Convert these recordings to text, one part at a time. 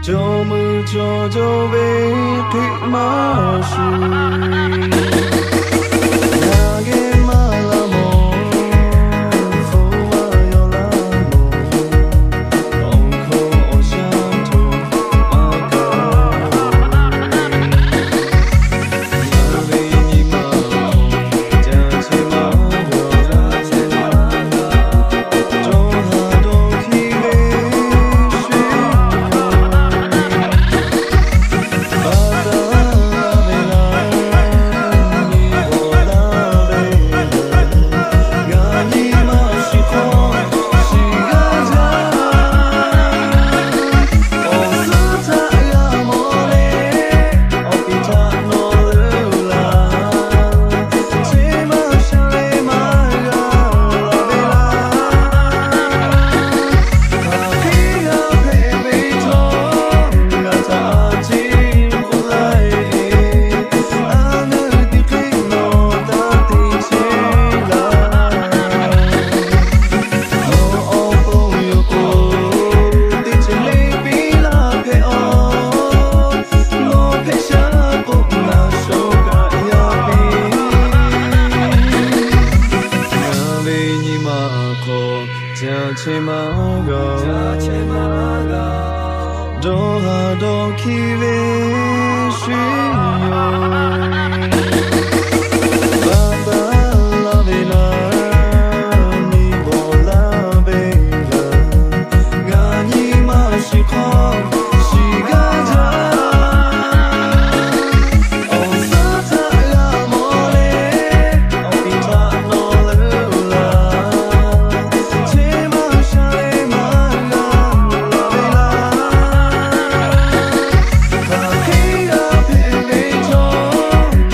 Jawˇmawˇ cawˬ jaw ve hk'e maˇ shuˍ, ngaˬ geh maˇ la mawˬ, hpu maˇ yaw laˇ mawˬ, awˬ hkawˇ awˬ shaˉ htoꞈ maˇ kaˬ. Ngaˬ ve nyi ma awˬ hk'aw ca chehˇ maˇ g'a, cawˬ ha dawˇ hkiˇ ve shu yoˬ. Baˆ taˍ ve laˇ, nyi bawˬ laˇ ve, ngaˬ nyi ma shiˍ hk'aw shiˍ g'aˇ jaˇ. Awˬ suhˉ htaꞈ g'a mawˬ leh, awˬ piˍ htaꞈ nawˬ leuˉ laˇ, chehˇ maˇ sha leh maˇ g'a laˬ ve laˇ. Hk'aˬ hk'e g'a hpehꞈ ve htawˇ, ngaˬ htaꞈ a ciˉ k'oˆ laˇ ve, a neu teˇ hk'e nawˬ taˇ te chehˇ laˇ. Nawˬ awˬ pon yoˬ k'o, teˇ ceuˬ le piˇ laˇ hpehꞈ-aˬ. Nawˬ hpehꞈ shaˉ k'o, ngaˬ shoˍ kaꞈ yaˇ piˇ. Ngaˬ ve nyi ma awˬ hk'aw ca chehˇ maˇ g'a, dawˇ ha dawˇ hkiˇ ve shu yoˬ. Baˆ taˍ laˇ ve laˇ, nyi bawˬ laˇ ve laˇ, ngaˬ nyi ma shiˍ hk'aw shiˍ g'aˇ jaˇ. Awˬ suhˉ htaꞈ g'a mawˬ leh, awˬ piˍ htaꞈ nawˬ leuˉ laˇ, chehˇ maˇ sha leh maˇ g'a laˬ ve laˇ. Hk'aˬ hk'e g'a hpehꞈ ve htawˇ,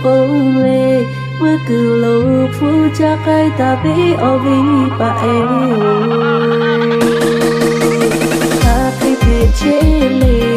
k'oˆ ve, meuˇ kuiˬ lo hpu caˇ k'ai taˍ ve awˬ viˉ paˍ-e, hk'aˬ hk'e hpehꞈ chehˇ le.